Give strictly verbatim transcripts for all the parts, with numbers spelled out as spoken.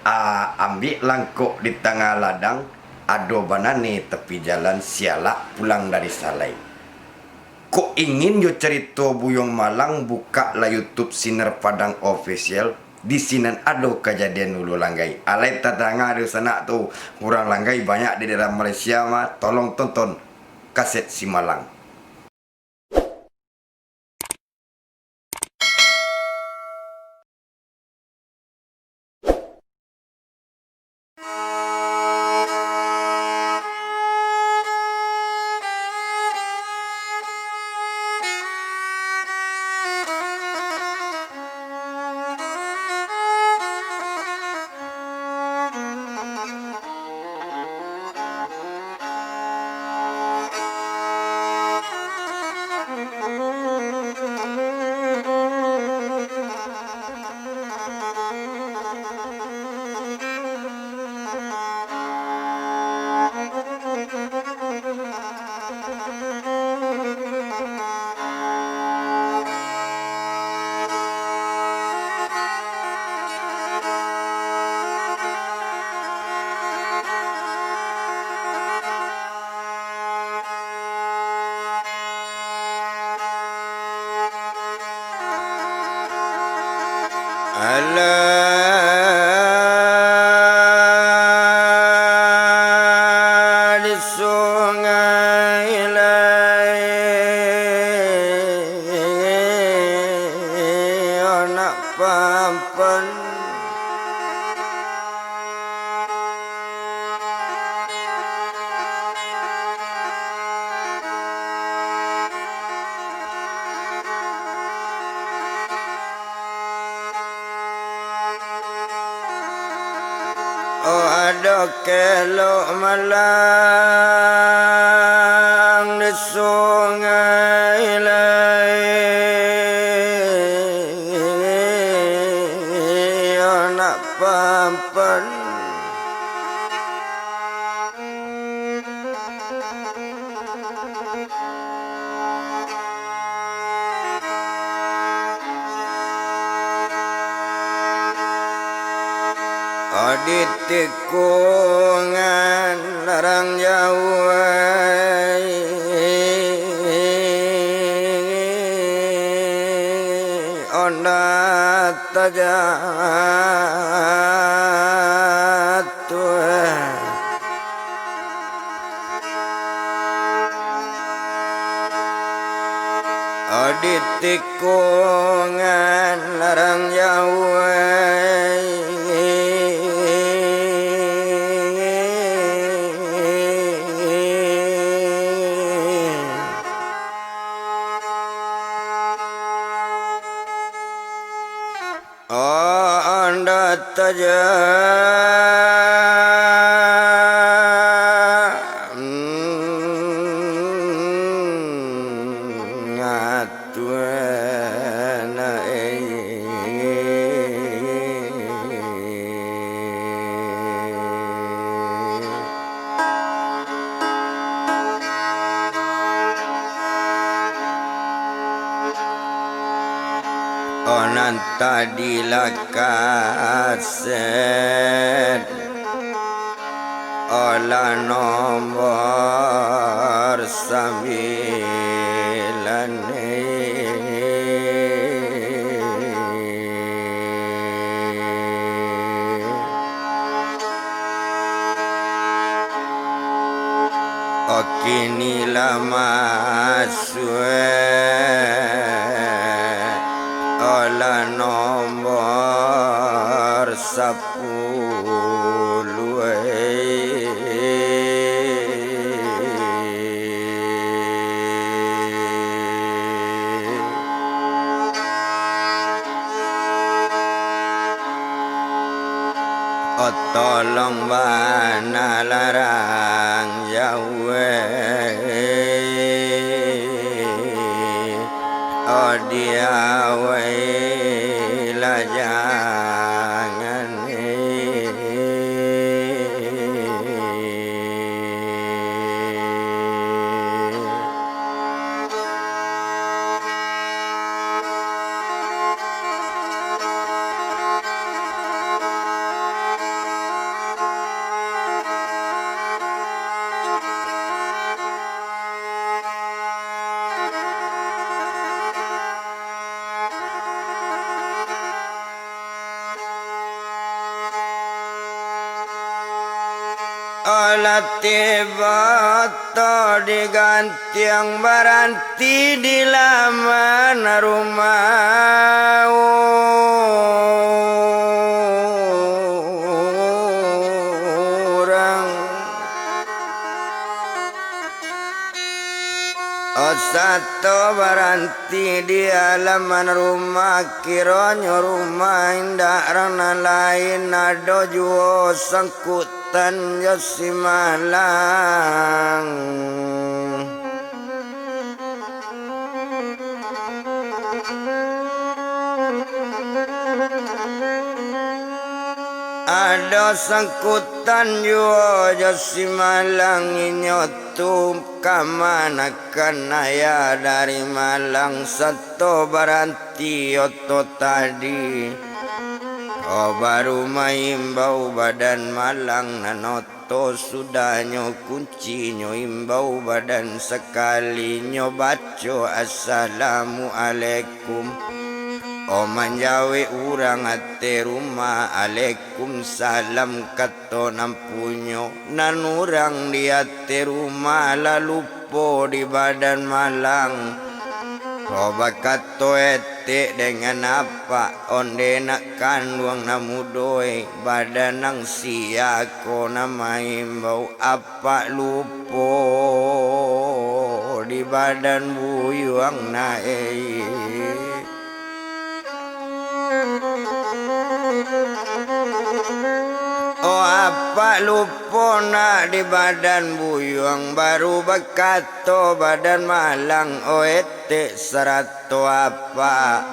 A, ambiak langkok di tangah ladang, ado banane tapi jalan, sialak pulang dari Salai. Kok ingin jo carito Buyuang Malang, bukaklah YouTube Sinar Padang Official, di sinan ado kajadian Ulu Langgai. Alai tadanga di sanak tu, urang Langgai banyak di daerah Malaysia mah, tolong tonton kaset si Malang. Alah di sungai lai anak pampan. Oh, ado kelok malang di sungai lai, anak pampan. Di tikungan larang jauah, onda tajatuah. Di tikungan larang jauah, oh, onda tajatuah. Oh, nan tadi lah kaset, oh, lah nomor sambilan. Oh, kini lah masuak, oh, lah nomor sapuluah. Oh, tolong bana larang jauah, oh, diawai lah jangan. Alah tibo to digantiang baranti di laman rumah urang. Osato baranti di alaman rumah, kironyo rumah indak rang nan lain, ado juo sangkutan jo si malang. Ado sangkutan juo jo si malang, inyo tu kamanakan ayah dari malang sato baranti oto tadi. Oh, baru maimbau badan malang nan oto, sudahnyo kuncinyo imbau badan sakali, nyo baco assalamualaikum. Oh, manjawek urang ateh rumah, alaikum salam, kato nan punyo. Nan urang di ateh rumah lah lupo di badan malang. Ko bakato etek dengan apak, onde nak kanduang nan mudo, eh, badan nan sia ko nan maimbau, apak lupo di badan buyuang nak, eh. Oh, apak lupo nak di badan buyuang, baru bakato badan malang, oh etek sarato apak.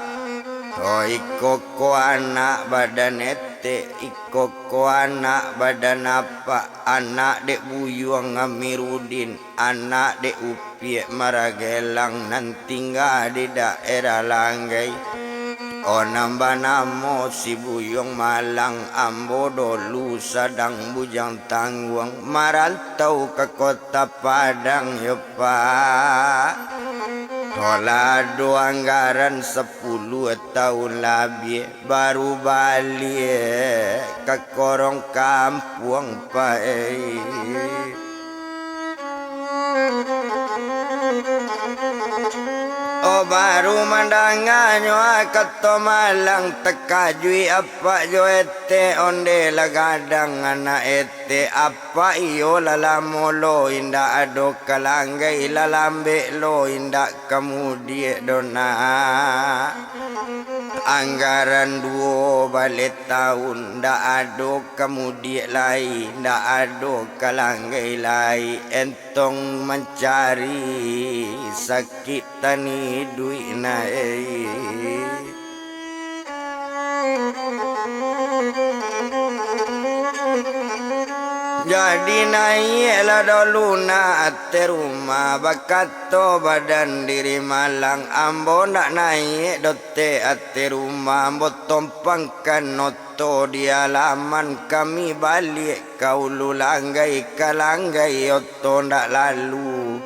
Oh, iko ko anak badan etek, iko ko anak badan apak, anak dek buyuang Amiruddin, anak dek Upiak Maragelang nan tingga di daerah Langgai. Oh, nan banamo si Buyuang Malang, ambo dolu sadang bujang tangguang, marantau ka Kota Padang yo, Pak. Oh, lah ado anggaran sapuluah taun labiah, baru baliak ka korong kampuang, Pak, eh. Oh, baru mandanganyo, ah, kato malang, takajuik apak jo etek, onde lah gadang anak etek, apak iyo lah lamo lo indak ado ka Langgai, lah lambek lo indak ka mudiak doh nak. Anggaran duo baleh taun ndak ado ka mudiak lai, ndak ado ka Langgai lai, entong mancari sakik tani duik nak, eh. Jadi naiaklah dolu nak ateh rumah, bakato badan diri malang, ambo ndak naiak doh teh ateh rumah, ambo tompangkan oto di alaman, kami baliak ka Ulu Langgai, ka Langgai oto ndak lalu.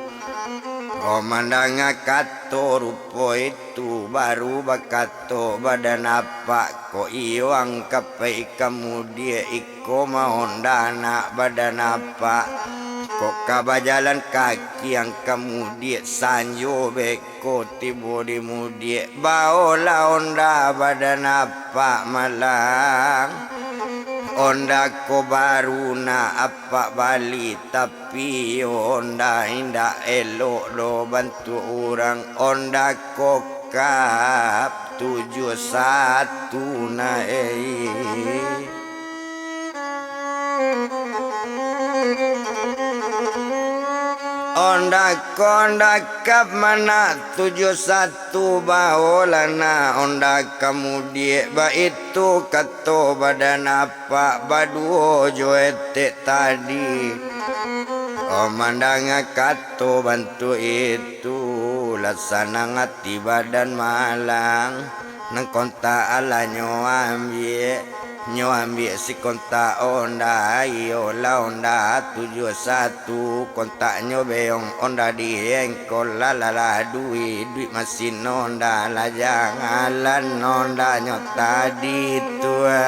Oh, mandanga kato rupo itu, baru bakato badan apak, kok iyo ang ka pai ka mudiak, iko mah onda nak badan apak. Kok ka bajalan kaki ang ka mudiak, sanjo beko tibo di mudiak, baolah onda badan apak malang. Onda ko baru nak apak bali, tapi onda indak elok doh bantuak urang, onda ko kap tujuah satu nak, eh. Onda ko, onda kap manak tujuah satu, baolah nak onda ka mudiak, baitu kato badan apak baduo jo etek tadi. Oh, mandanga kato bantuak itu, lah sanang ati badan malang. Nan kontak alah nyo ambiak, nyo ambiak si kontak onda, iyolah onda tujuah satu, kontaknyo beong onda di engkol, lah, lah, lah, duik, duik masin onda, lah, jangalan ondanyo tadi, Tuan.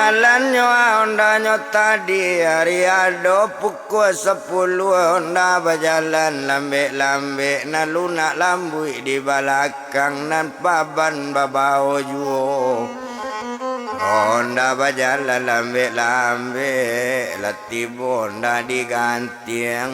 Jalannyo, ondanyo tadi ari ado pukua sapuluah, onda bajalan lambek-lambek, nan lunak lambuik di balakang, nan paban babao juo. Onda bajalan lambek-lambek, lah tibo onda di gantiang.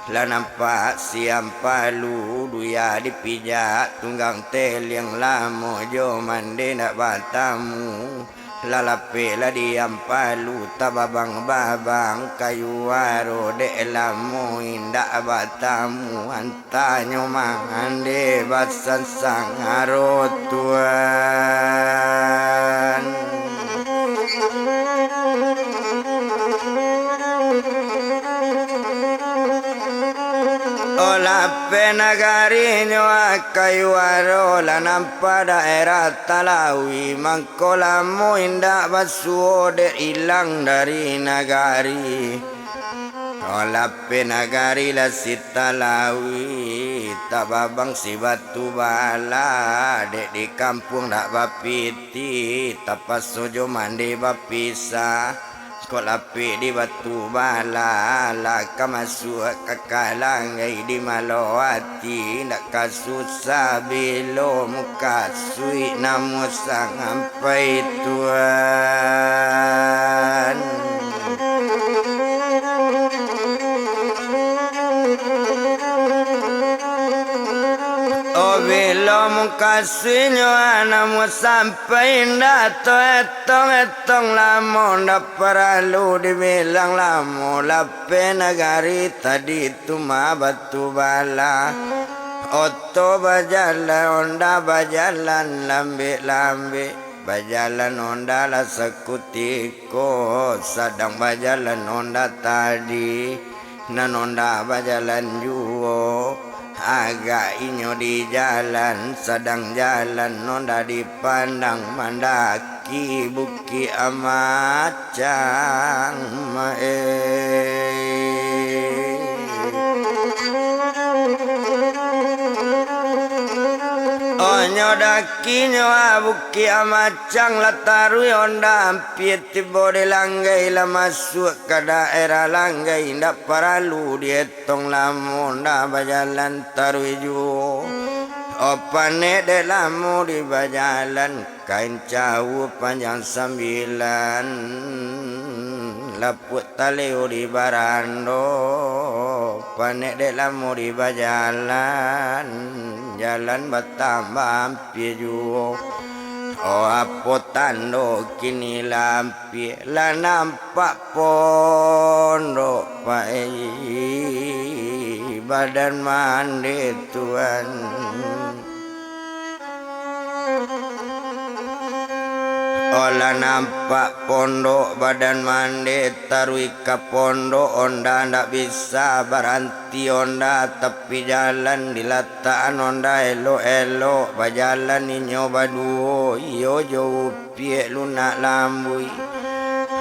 Lah nampak si Ampalu, duya dipijak tunggang teliang, lamo jo mande ndak batamu. Lah lapehlah di Ampalu, tababang-babang kayu aro, dek lamo indak batamu, antanyo mande basansang aro tuan. Oh, lapeh nagarinyo, ah, kayu aro, lah nampak daerah Talawi, mangko lamo indak basuo dek ilang dari nagari. Oh, lapeh nagari lah si Talawi, tababang si Batubala, dek di kampuang dak bapiti, tapaso jo mande bapisah. Kok lapeh di Batubala, lah ka masuak ka Kalanggai di Malowati, ndak ka susah bilo mukasuik namo sampai tuan. Oh, bilo mukasuiknyo namo sampai, indak taetong-etong lamo, ndak paralu dibilang lamo, lapeh nagari tadi tu mah Batubala. Oto bajalan, onda bajalan lambek-lambek, bajalan onda lah sakutiko, sadang bajalan onda tadi. Nan onda bajalan juo, agak inyo di jalan, sadang jalan onda dipandang mandaki Bukik Amacang, maeh. Onyo dakinyo, ah, Bukik Amacang lah taruih onda ampia tibo di Langgai, lah masuak ka daerah Langgai, indak paralu dietong lamo, onda bajalan taruih juo. Oh, panek dek lamo di bajalan, kain cawu panjang sambilan, lapuak taleo di barando, panek dek lamo di bajalan, jalan batambah ampia juo. Oh, apo tando kini lah ampia, lah nampak pondok pai badan mande tuan. Oh, lah nampak pondok badan mande, taruih ka pondok onda ndak bisa baranti onda, tapi jalan dilatakan onda elok-elok, bajalan inyo baduo, iyo jo upiak lunak lambuik.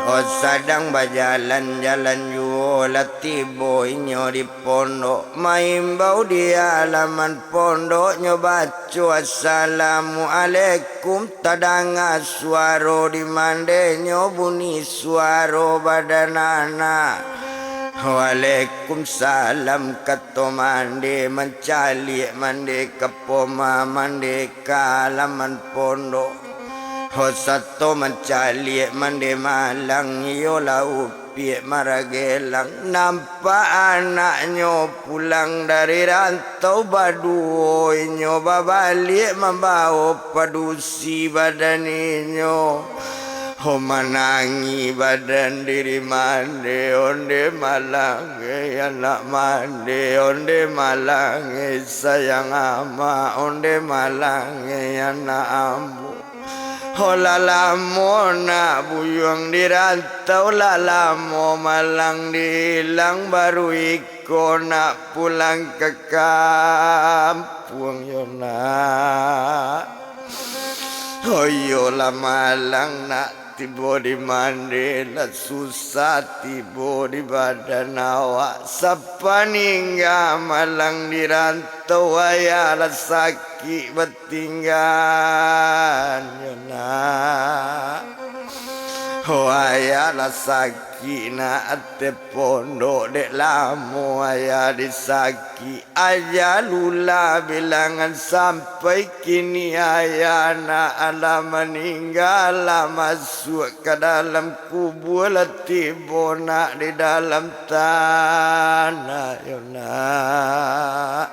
Oh, sadang bajalan-jalan juo, lah tibo inyo di pondok, maimbau di alaman pondoknyo, baco assalamualaikum, tadanga suaro di mandenyo, bunyi suaro badan anak. Waalaikumsalam, kato mande, mancaliak mande ka poma, mande ka alaman pondok. Ho, sato mancaliak mande malang, iyo lah upiak maragelang. Nampak anaknyo pulang dari rantau baduo, inyo babaliak mambawo padusi badan inyo. Ho, manangih badan diri mande, onde malang, eh, anak mande, onde malang, eh, sayang amak, onde malang, eh, anak ambo. Ho, lah lamo nak buyuang di rantau, lah lamo malang di ilang, baru iko nak pulang ka kampuang yo nak. Ho, iyo lah malang nak, tibo di mande lah susah, tibo di badan awak sapaningga, malang di rantau ayah lah sakik bat- tingganyo nak. Oh, ayah lah sakik nak ateh pondok, dek lamo ayah disakik. Ayah lula bilangan sampai kini ayah nak alah maningga, lah masuak ka dalam kubua, lah tibo nak di dalam tanah yo nak.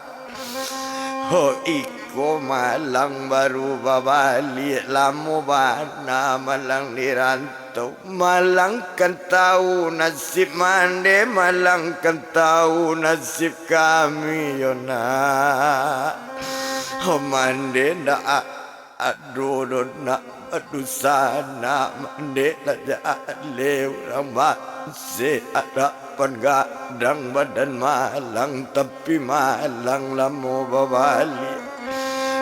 Ho, iko malang baru babaliak, lamo bana malang di rantau. Malang kan tau nasib mande, malang kan tau nasib kami yo nak. Ho, mande ndak a- Aduh, do nak badusanak mande, lah jaleh urang banse, arapan gadang badan malang, tapi malang lamo babaliak.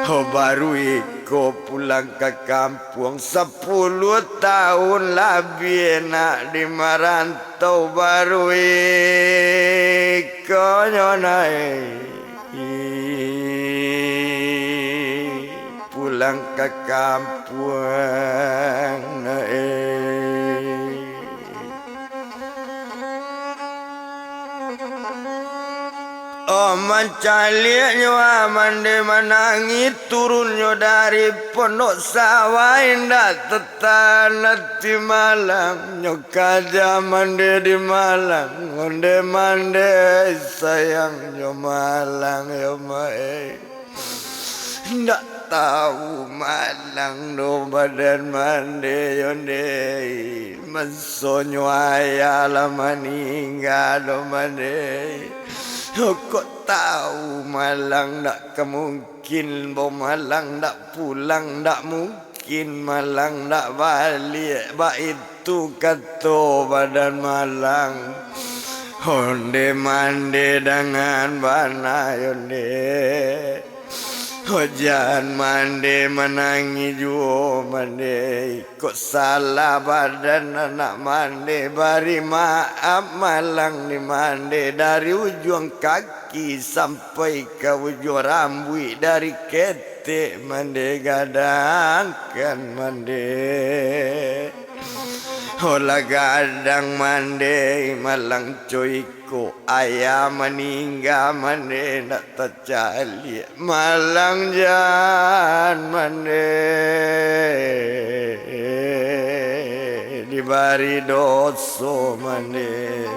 Ho, baru iko pulang ka kampuang, sapuluah taun labiah nak di marantau, baru iko nyo nai. Pulang ka kampuang, eh. Oh, mancaliaknyo ah, mande manangih, turunnyo dari pondok sawah, indak tatahan ati malang. Nyo kaja mande di malang, onde mande, sayangnyo malang yo, mai. Ndak tau malang do badan mande yo, ndeh. Masonyo ayah lah maningga do, mande. Kok tau malang ndak ka mungkin, bo malang ndak pulang, ndak mungkin malang ndak baliak, baitu kato badan malang. Onde mande dangan bana yo, ndeh. Hujan mande manangih juo mande. Kok salah badan anak mande, bari maaf malang di mande, dari ujuang kaki sampai ka ujuang rambuik, dari ketek mande gadangkan mande. Olah gadang mande malang coiko, ayah maningga mande ndak tacaliak, malang jan mande dibari doso mande.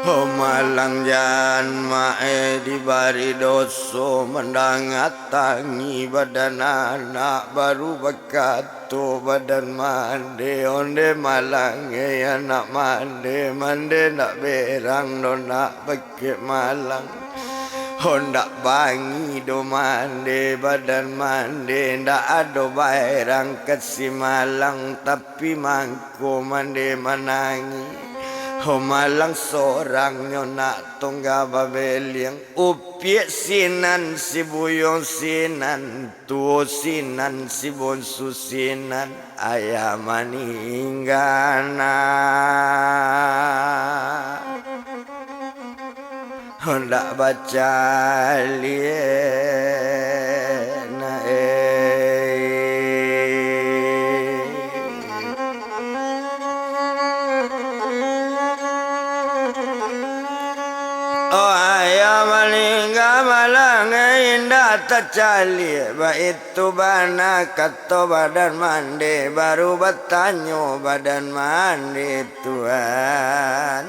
Ho, malang jan mae dibari doso, mandanga tangih badan anak, baru bakato badan mande, onde malang e anak mande, mande ndak berang do nak bakeh malang. Ho, ndak bangih do mande, badan mande ndak ado baerang ka si malang, tapi mangko mande manangih. Ho, malang sorangnyo nak tungga babeliang, upiak sinan, si buyuang sinan, tuo sinan, si bonsu sinan, ayah maningga nak. Hondak bacaliak nak, eh. Oh, ayah maningga malang, eh, indak tacaliak, baitu bana kato badan mande, baru batanyo badan mande, Tuan.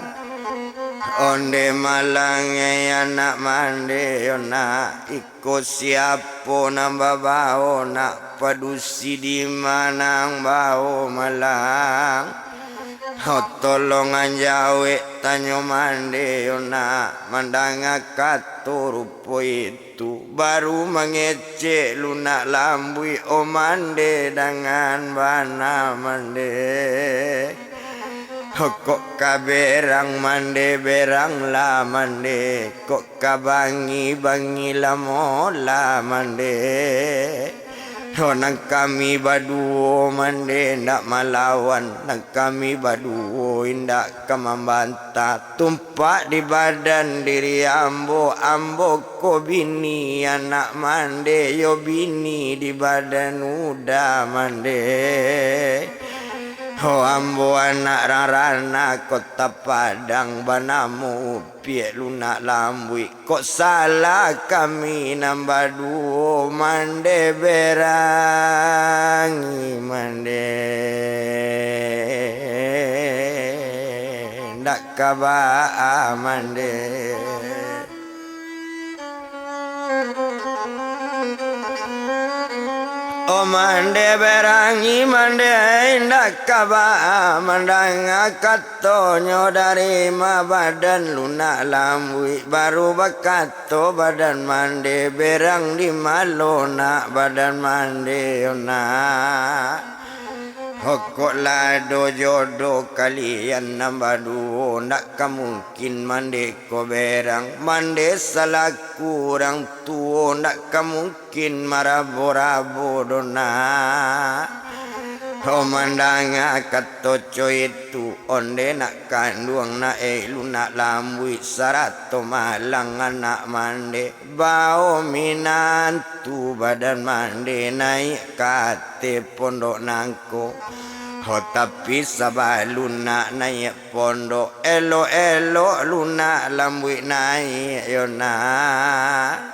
Onde malang, eh, anak mande, yo nak, iko siapo nan babao nak, padusi dima nan bao malang? Ho, tolong anjawek tanyo mande, yo nak, mandanga kato rupo itu. Tu baru mangecek lunak lambuik, oh mande dangan bana mande. Kok ka berang mande, beranglah mande. Kok ka bangih, bangihlah molah mande. Ho, nan kami baduo mande indak malawan, nan kami baduo indak ka mambantah. Tumpak di badan diri ambo, ambo ko bini anak mande, yo bini di badan uda mande. Ho, ambo anak rarana Kota Padang, banamo Piak Lunak Lambuik. Kok salah kami nan baduo mande, berangi mande, ndak ka baa mande. O mande, berangi mande, indak ka baa mandanga katonyo dari ma badan lunak lambuik. Baru bakato badan mande, berang di malo nak badan mande yo nak. Ho, kok lah ado jodoh kalian nan baduo, ndak ka mungkin mande ko berang, mande salaku urang tuo, ndak ka mungkin marabo-rabo doh nak. Ho, mandanga kato co itu, onde nak kanduang nak, eh, lunak lambuik sarato malang anak mande. Bao minantu badan mande naiak ka ateh pondok nangko. Ho, tapi sabalun nak naiak pondok, elok-elok lunak lambuik naiak yo nak.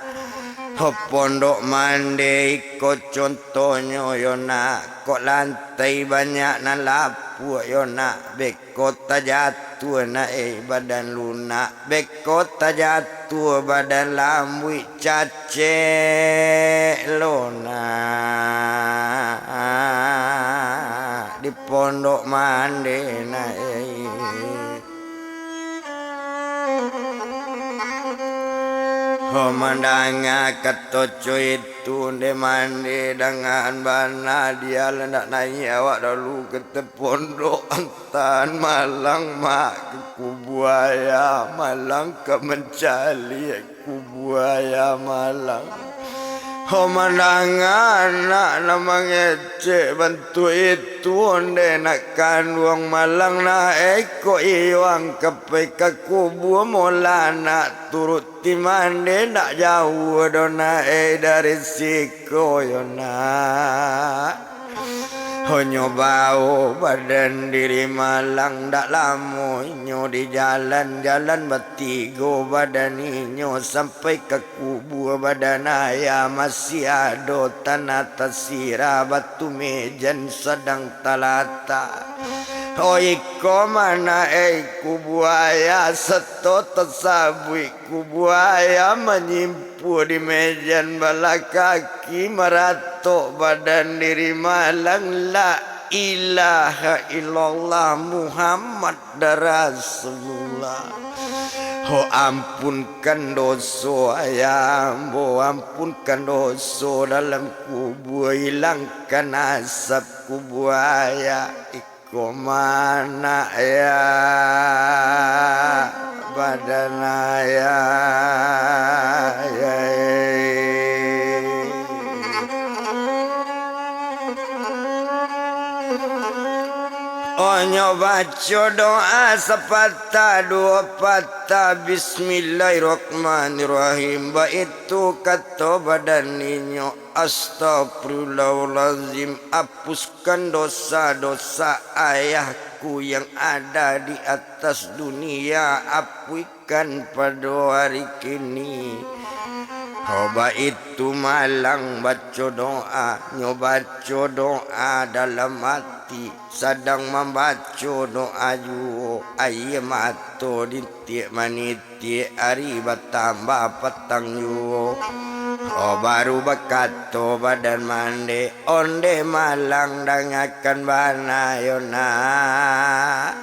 Ho, pondok mande iko contohnyo yo nak, kok lantai banyak nan lapuak yo nak, beko tajatuah nak, eh, badan lunak, beko tajatuah badan lambuik, cacek lo nak di pondok mande nak, eh. Ho, mandanga kato co itu, onde mande dangan bana, dialah ndak naiak awak dulu ka ateh pondok, antaan malang mak ka kubua ayah, malang ka mancaliak kubua ayah malang. Ho, mandanga anak nan mangecek bantuak itu, onde nak kanduang malang nak, eh, kok iyo ang ka pai ka kubua, molah nak turuti mande, ndak jauah doh nak, eh, dari siko yo nak. Ho, nyo bao badan diri malang, ndak lamo inyo di jalan, jalan batigo badan inyo sampai ka kubua badan ayah. Masih ado tanah tasirah, batu mejan sadang talatak. Ho, iko mah nak, eh, kubua ayah sato tasabuik kubua ayah, manyimpuah di mejan balah kaki, maratok badan diri malang, La ilaha illallah Muhammad Rasulullah. Ho, ampunkan doso ayah ambo, ampunkan doso dalam kubua, ilangkan asap kubua ayah. Ko ma nak ayah, badan ayah, ayah. Onyo baco doa sapatah duo patah, Bismillahirrahmanirrahim, baitu kato badan inyo. Astagfirullahalazim, apuskan dosa-dosa ayahku yang ada di atas dunia, apuikan pado hari kini. Ho, baitu malang baco doa, nyo baco doa dalam ati, sadang mambaco doa juo, aia mato di tiak manitiak, ari batambah patang juo. Oh, baru bakato badan mande, onde malang dangakan bana yo nak.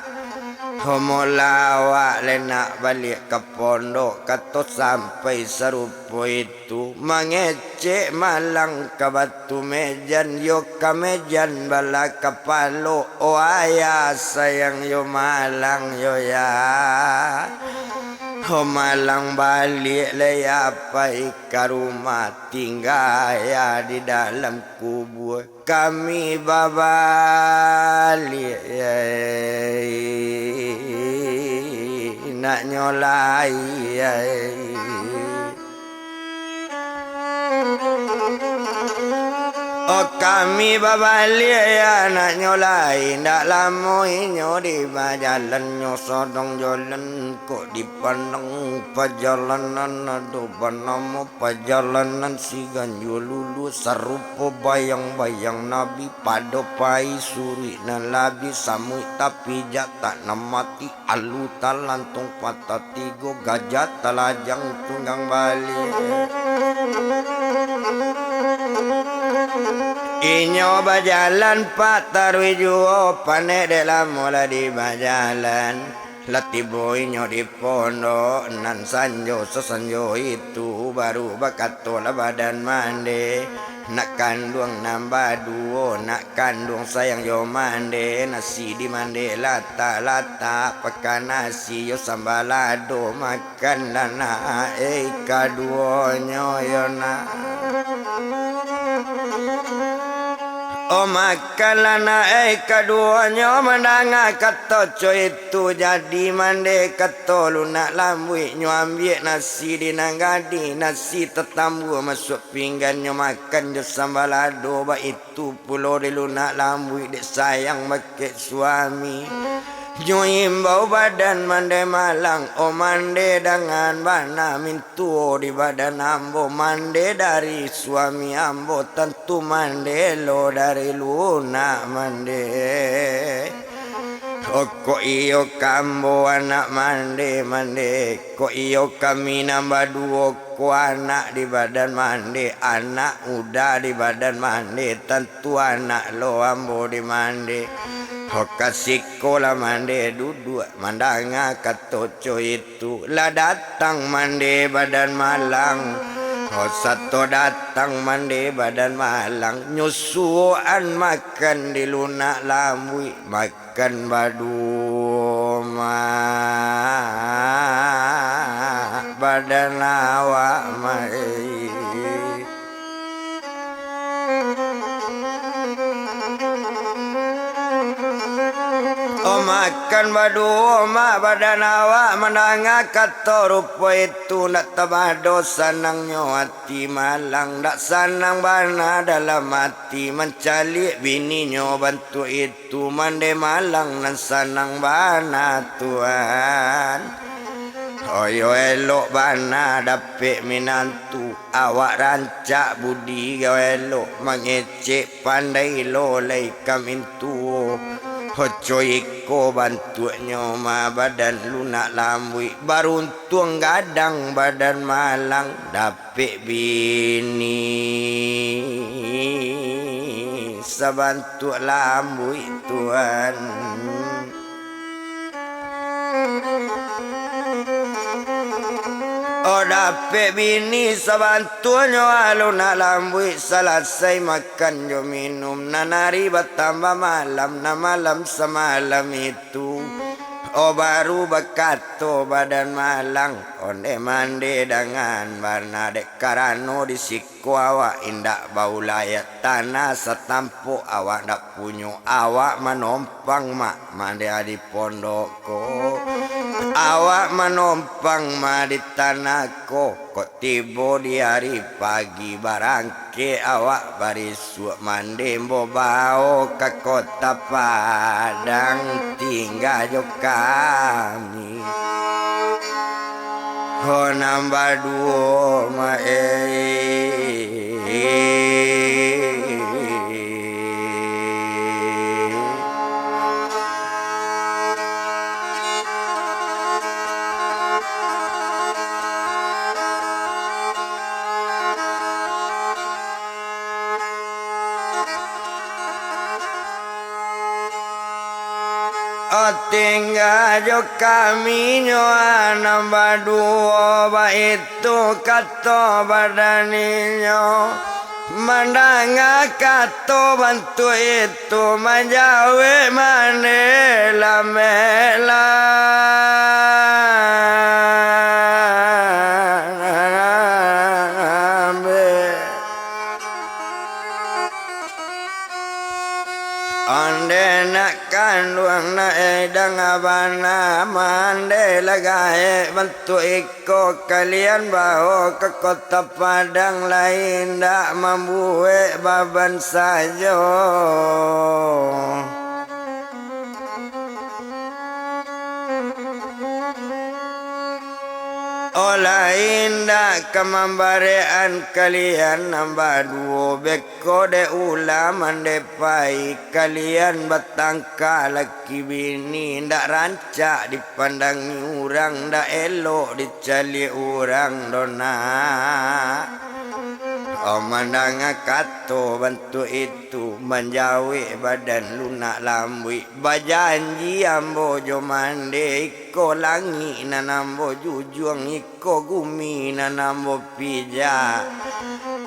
Homo lawak le nak baliak ka pondok, kato sampai sarupo itu, mangecek malang ka batu mejan, yo ka mejan bala kapalo, oh ayah sayang yo malang yo ya. Ho malang baliak lai apai ka rumah, tingga ya di dalam kubua. Kami babaliak, naknyo lai. Oh, kami babaliak, ya, naknyo lai. Ndak lamo inyo di bajalan, nyo sodong jalan, kok dipandang pajalanan, ado banamo pajalanan Siganjua Lulua, sarupo bayang-bayang Nabi, pado pai suruik nan labiah, samuik tapijak tak nan mati. Alu talantung patah tigo, gajah talajang tunggang baliak. Inyo bajalan pak taruih juo, panek dek lamo lah di bajalan. Lah tibo inyo di pondok, nan sanjo sasanjo itu, baru bakato lah badan mande. Nak kanduang nan baduo, nak kanduang sayang jo mande, nasi di mande latak-latak, pakan nasi jo sambalado, makanlah nak, eh, kaduonyo yo nak. Oh, makanlah nak, eh, kaduonyo, mandanga kato co itu, jadi mande kato lunak lambuik, nyo ambiak nasi di nan gadih, nasi tatambua masuak pinggan, nyo makan jo sambalado, baitu pulo di lunak lambuik, dek sayang bakeh suami. Nyo imbau badan mande malang, oh, mande dangan bana mintuo di badan ambo, mande dari suami ambo, tantu mande lo dari lunak mande. Oh, kok iyo ka ambo anak mande, mande, kok iyo kami nan baduo ko anak di badan mande, anak muda di badan mande, tantu anak lo ambo di mande. Ho, ka siko lah mande duduak, mandanga kato co itu, lah datang mande badan malang. Ho, sato datang mande badan malang, nyo suokan makan di lunak lambuik, makan baduo ma badan awak ma, eh. Oh, makan baduo ma badan awak, mandanga kato rupo itu, ndak tabado sanangnyo ati malang, ndak sanang bana dalam ati mancaliak bininyo bantuak itu. Tu mande malang nan sanang bana, Tuan. Oyo elok bana dapek minantu, awak rancak budi gau elok, mangecek pandai lo lai ka mintuo. Oco iko bantuaknyo ma badan lunak lambuik, baruntuang gadang badan malang, dapek Pek bini sabantuak lambuik, Tuan. Oh, dapek bini sabantuaknyo, alun nak lambuik, salasai makan jo minum, nan ari batambah malam, nan malam samalam itu. Oh, baru bakato badan malang, onde mande dangan bana, dek karano di siko awak indak baulayat, tanah satampok awak ndak punyo, awak manompang mak mande di pondok ko. Awak manompang ma di tanah ko, kok tibo di ari pagi barang Kek awak barisuak mande, ambo bao ka kota Padang, tingga jo kami. Ho nan baduo ma, eh. Tingga jo kami nyo nan baduo, baitu kato badaninyo. Mandanga kato bantuak itu, manjawek mande lamek lah. Kanduang nak edang abana, mandeh lah gaek bantuak iko, kalian bao ka Kota Padang, lai indak mambuek baban sajo. Olah indak ka mambarekan kalian nan baduo, beko dek ulah mandeh pai kalian batangka laki bini, ndak rancak dipandangi urang, ndak elok dicaliak urang doh nak. Oh, mandanga kato bantuak itu, manjawek badan lunak lambuik, bajanji ambo jo mandeh, iko langik nan ambo jujuang, iko gumi nan ambo pijak.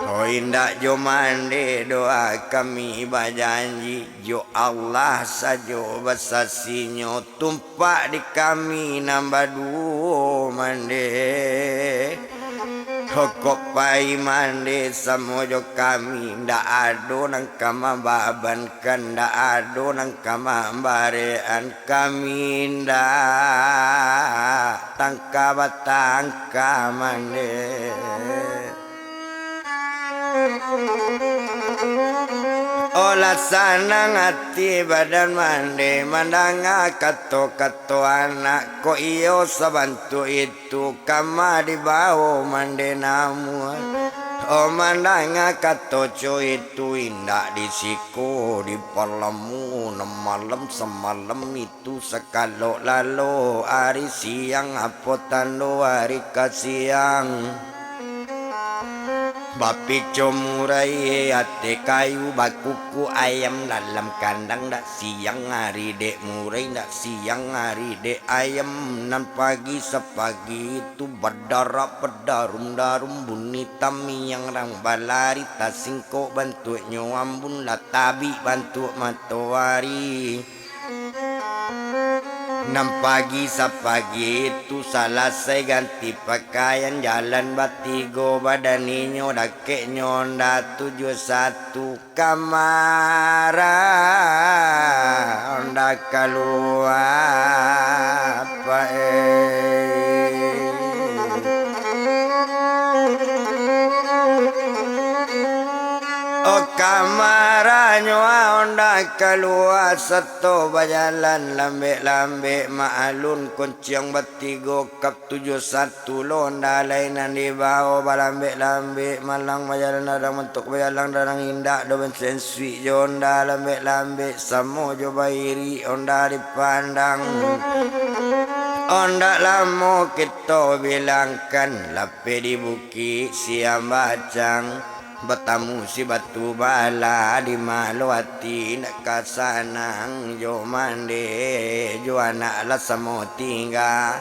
Oh, indak jo mandeh doh kami bajanji, jo Allah sajo basasinyo, tumpak di kami nan baduo mandeh. Kok pai mandeh samo jo kami, ndak ado nan ka mambabankan, ndak ado nan ka mambarekan kami, ndak tangka batangka mandeh. Olah sanang ati badan mandeh, mandanga kato-kato anak, kok iyo sabantuak itu. Tu kama dibao mandeh namuah. Oh, mandanga kato co itu, indak di siko, di palamo, nan malam samalam itu, sakalok lalo ari siang, apo tando ari ka siang. Bapico murai ateh kayu, bakuku ayam dalam kandang, dak siang ari dek murai, dak siang ari dek ayam. Nan pagi sapagi itu, badarak badarum-darum, bunyi tamiang rang balari, tasingkok bantuaknyo ambun, lah tabik bantuak matoari. Nan pagi sapagi itu, salasai ganti pakaian, jalan batigo badan inyo, dakeknyo Honda tujuah satu, kamara Honda kalua, Pak, eh. Oh, kamaranyo Honda kalua, sato bajalan lambek-lambek, maalun konciang batigo, kap tujuah satu lo Honda lai nan dibao, balambek-lambek, malang bajalan, dadang mantok bajalan, dadang indak do bansensuik jo Honda, lambek-lambek samo jo bairik Honda dipandang. Ondak lamo kito bilangkan, lapeh di bukik siang bacang. Batamu si Batu Bala, di ma lo ati ndak ka sanang, jo mandeh jo anak lah samo tingga.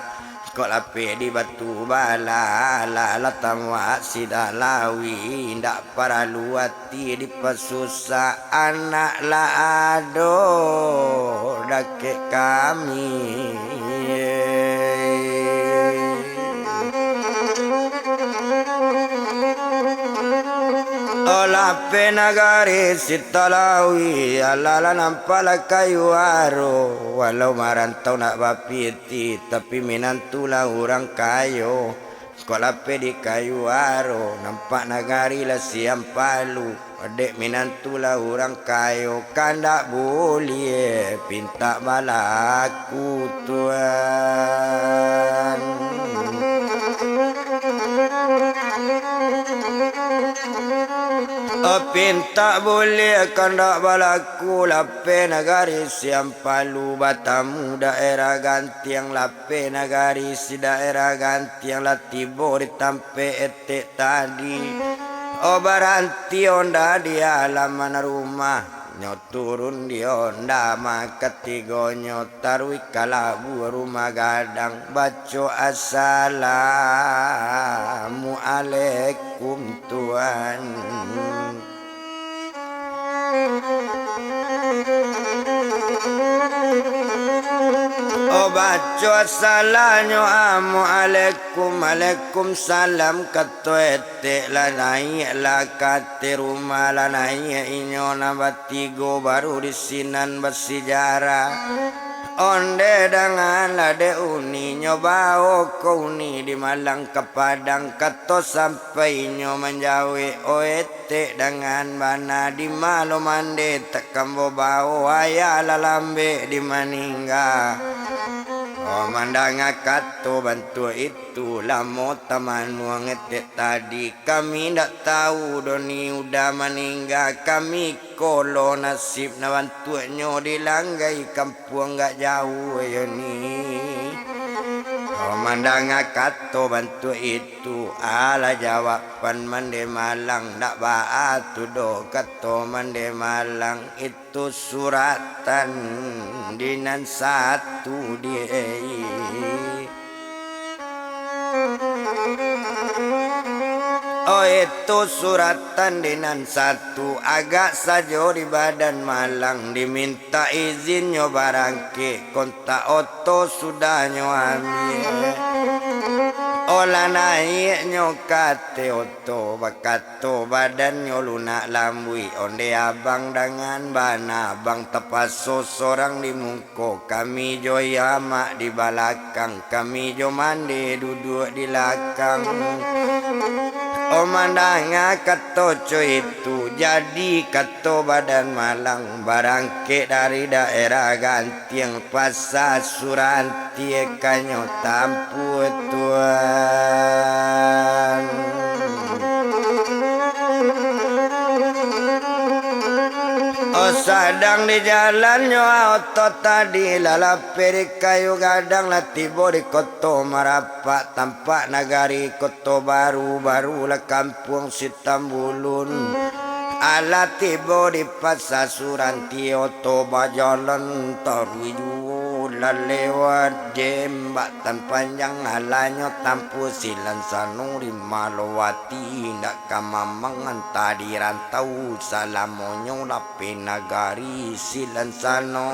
Kok lapeh di Batu Bala, lah, lah tamuak si Dalawi, ndak paralu ati dipasusak, anak lah ado dakek kami. Oh, lapeh nagari si Talawi, alah lah nampak lah kayu aro. Walau marantau nak bapitih, tapi minantu lah urang kayo. Kok lapeh di kayu aro, nampak nagari lah siang palu. Dek minantu lah urang kayo, kandak buliah pintak balaku, Tuan. Oh, pintak buliah kandak balaku, lapeh nagari siang palu, batamu daerah Gantiang, lapeh nagari si daerah Gantiang, lah tibo di tampek etek tadi. Oh, baranti onda di alaman rumah. Nyo turun di onda, maka tigonyo taruih ka labuah rumah gadang, baco assalamualaikum, Tuan. Oh, baco salamnyo, amualaikum. Waalaikumsalam, kato etek lah naiak lah ka ateh rumah, lah naiak inyo nan batigo baru di sinan basijarah. Onde dangan lah dek uninyo, bao ko uni di malang ka Padang, kato sampai inyo manjawek, o etek dangan bana, di malo mande tak kambo bao, ayah lah lambek di maningga. O mandanga kato bantuak itu, lamo tamanuang etek tadi, kami ndak tau doh ni uda maningga, kami ko lo nasib nan bantuaknyo di langgai kampuang gak jauah yo ni. O mandanga kato bantuak itu, alah jawaban mande malang, ndak baa tu doh kato mande malang, itu suratan di nan satu di. Oh, itu suratan di nan satu, agak sajo di badan malang, diminta izinnyo barangkek, kontak oto sudahnyo ambiak. Olah naiaknyo ka ateh oto, bakato badannyo lunak lambuik, onde abang dangan bana, abang tapaso sorang di mungko, kami jo yamak di balakang, kami jo mande duduak di lakang. O mandanga kato co itu, jadi kato badan malang, barangkek dari daerah Gantiang, pasa Suranti kanyo tampuah tuan. O sadang di jalannyo oto tadi, lah lapeh di kayu gadang, lah tibo di koto Marapak, tampak nagari Koto Baru, baru lah kampuang Sitambulun. Alah tibo di pasa Suranti, oto bajalan taruih juo, lah lewat jembatan panjang, alanyo tampuah silan sano di Malowati, indak ka mamang antah di rantau salamonyo lah lapeh nagari silan sano.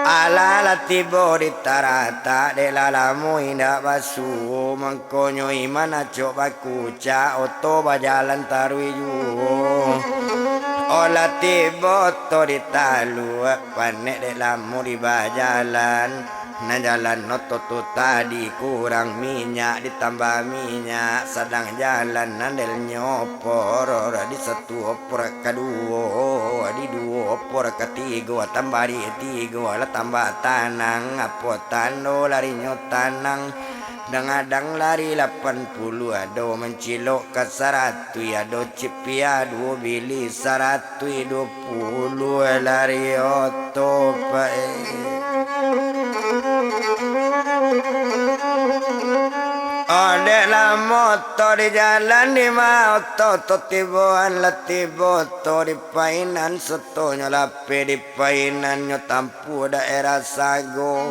Alah lah tibo di Taratak, dek lah lamo indak basuo, mangkonyo iman acok bakucak, oto bajalan taruih juo. Olah tibo oto di Taluak Panek, dek lamo di bajalan. Nan jalan oto tu tadi kurang minyak, ditambah minyak, sadang jalan andelnyo opor, di satu opor kaduo, di duo opor katigo, tambah di tigo, lah tambah tanang, apo tando larinyo tanang. Kadang-kadang lari lapan puluah, ado mancilok ka saratuih, ado cipia duo bilih saratuih duo puluah lari oto, Pak, eh. Odek lah moto di jalan, di ma oto tu tiboan, lah tibo oto di painan, sotonyo lapeh di painannyo tam- puah daerah Sago.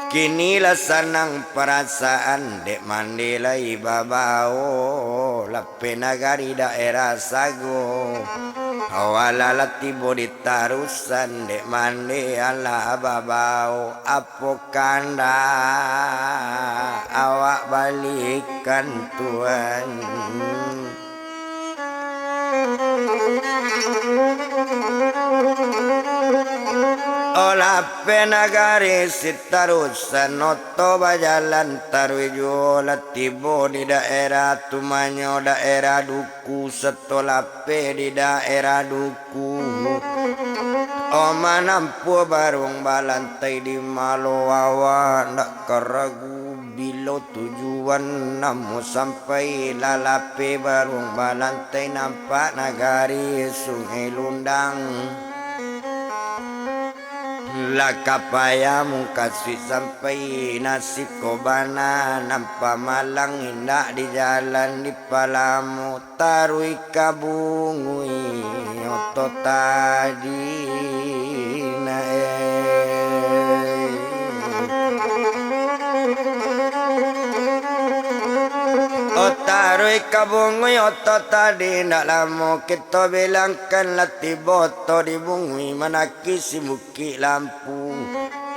Kini lah sanang parasaan, dek mande lai babao, lapeh nagari daerah Sago. Awalah lah tibo di Tarusan, dek mande alah babao, apo kandak awak balikan tuan. Olah lapeh nagari Sitarusan, oto bajalan taruih juo, lah tibo di daerah tumanyo, daerah Duku, sato lapeh di daerah Duku. Oma nampuah baruang balantai di malo, awak ndak ka ragu. Bilo tujuan namo sampai, lah lapeh baruang balantai, nampak nagari Sungai Lundang. Lah ka payah mukasuik sampai, nasib ko bana nampak malang, indak di jalan di palamo. Taruih ka Bunguih oto tadi na, eh. Oh, taruih ka Bunguih oto tadi, ndak lamo kito bilangkan, lah tibo oto di Bunguih, manakih si Bukik Lampu.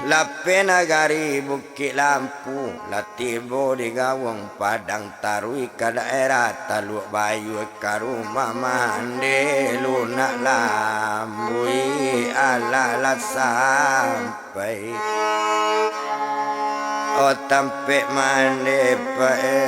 Lapeh nagari Bukik Lampu, lah tibo di Gawang Padang, taruih ka daerah Taluak Bayua, ka rumah mande Lunak Lambuik, alah lah sampai. Oh, tampek mande pae.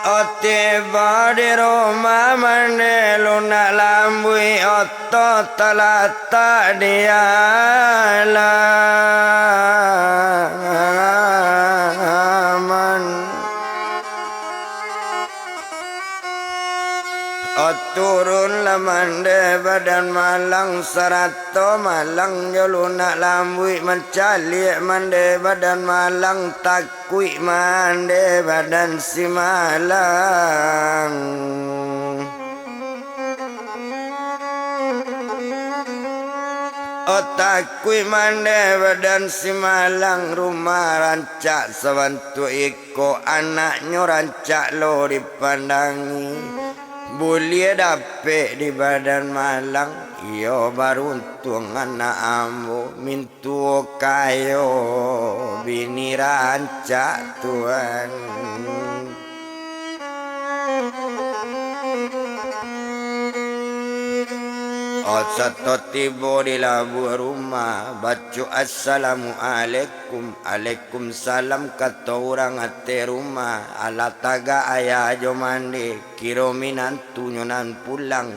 Oh, tibo di rumah mande Lunak Lambuik, oto talatak di alaman. Oh, turunlah mande Badan Malang, sarato Malang jo Lunak Lambuik mancaliak mande Badan Malang, takuik mande badan si Malang. Oh, takuik mande badan si Malang, rumah rancak sabantuak iko, anaknyo rancak lo dipandangi. Buliah dapek di Badan Malang, iyo baruntuang anak ambo, mintuo kayo, bini rancak, Tuan. Oh, sato tibo di labuah rumah, baco assalamualaikum. Waalaikumsalam, kato urang ateh rumah, alah tagak ayah jo mande, kiro minantunyo nan pulang.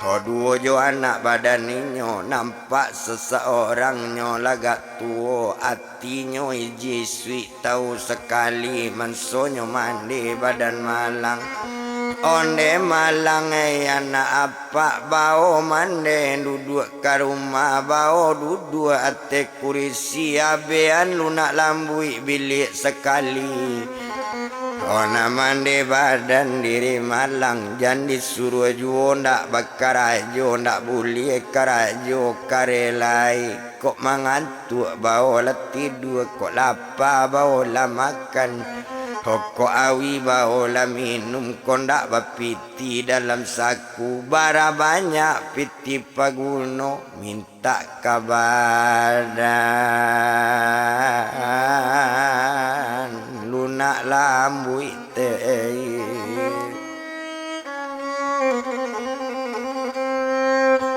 Ho, duo jo anak badan inyo, nampak sasaorangnyo lagak tuo, atinyo ijisuik, tau sakali mansonyo mande Badan Malang. Onde Malang, ai anak apak, bao mande duduak ka rumah, bao duduak ateh kurisi, abehan Lunak Lambuik biliak sakali. Ona mande badan diri Malang, jan disuruah juo ndak bakarajo, ndak buliah karajo kareh lai. Kok mangantuak bao lah tidua, kok lapa bao lah makan, kok awi bao lah minum, kok ndak bapitih dalam saku, bara banyak pitih paguno, mintak ka badan Lunak Lambuik te.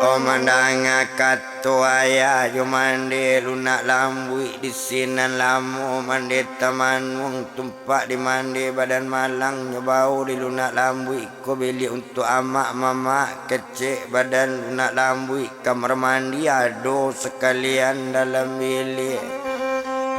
Oh, mandanga kato ayah jo mande Lunak Lambuik, di sinan lamo mande tamanuang, tumpak di mande Badan Malang, nyo bao di Lunak Lambuik ko biliak untuak amak mamak, kecek badan Lunak Lambuik, kamar mandi ado sakalian dalam biliak.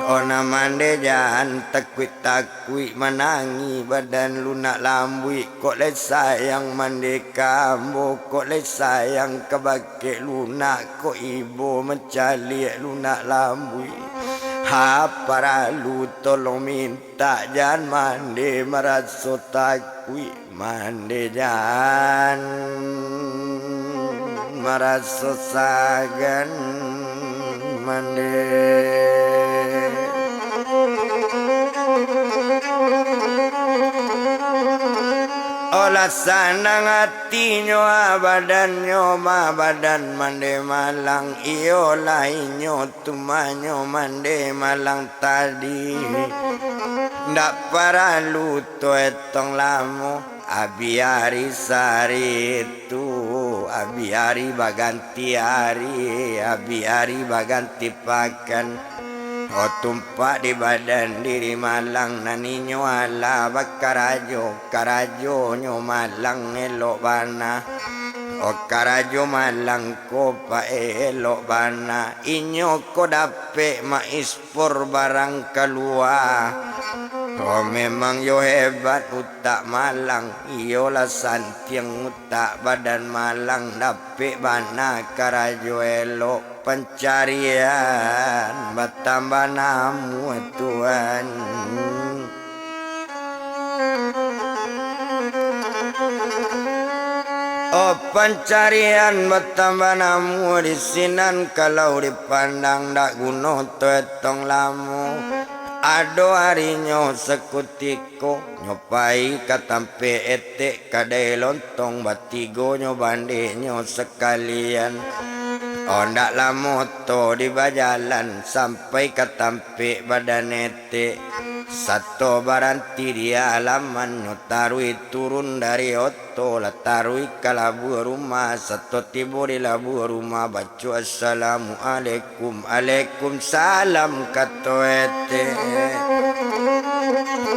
Ona mande jan takuik-takuik, manangih badan Lunak Lambuik, kok lai sayang mande ka ambo, kok lai sayang ka bakeh Lunak, kok ibo mancaliak Lunak Lambuik. Ha, paralu tolong mintak, jan mande maraso takuik. Mande jan maraso sagan mande. Olah sanang atinyo, ah, badannyo mah badan mande malang, iyolah inyo tu mah nyo mande malang tadi. Ndak paralu tu etong lamo. Abih ari sari tu, abih ari baganti ari, abih ari baganti pakan. Oh, tumpak di badan diri malang, nan inyo alah bakarajo, karajonyo malang elok bana. Oh, karajo malang ko paelok bana, inyo ko dapek mais- por barang kalua. Oh, memang yo hebat utak malang, iyolah santiang utak badan malang, dapek bana karajo elok, pancarian batambah namuah, Tuan. Oh, pancarian batambah namuah di sinan, kalau dipandang dak guno toh etong lamo. Ado arinyo sakutiko, nyo pai ka tampek etek kadai lontong, batigonyo bandeknyo sakalian. Oh, ndak lamo to di bajalan, sampai ka tampek badan etek. Sato baranti di alaman, nyo taruih turun dari oto, lah taruih ka labuah rumah. Sato tibo di labuah rumah, baco, "Assalamualaikum." "Alaikumsalam," kato etek.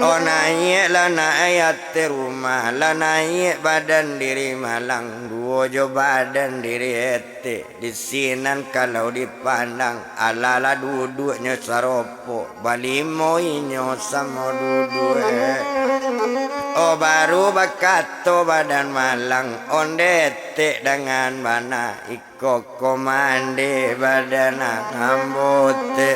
Oh, naiak lah naiak ateh rumah, lah naiak badan diri malang, duo jo badan diri etek. Di sinan kalau dipandang, alah lah duduaknyo saropok, balimo inyo samo duduak. Oh, baru bakato badan malang, "Onde etek dangan bana, iko ko mande badan ambo te."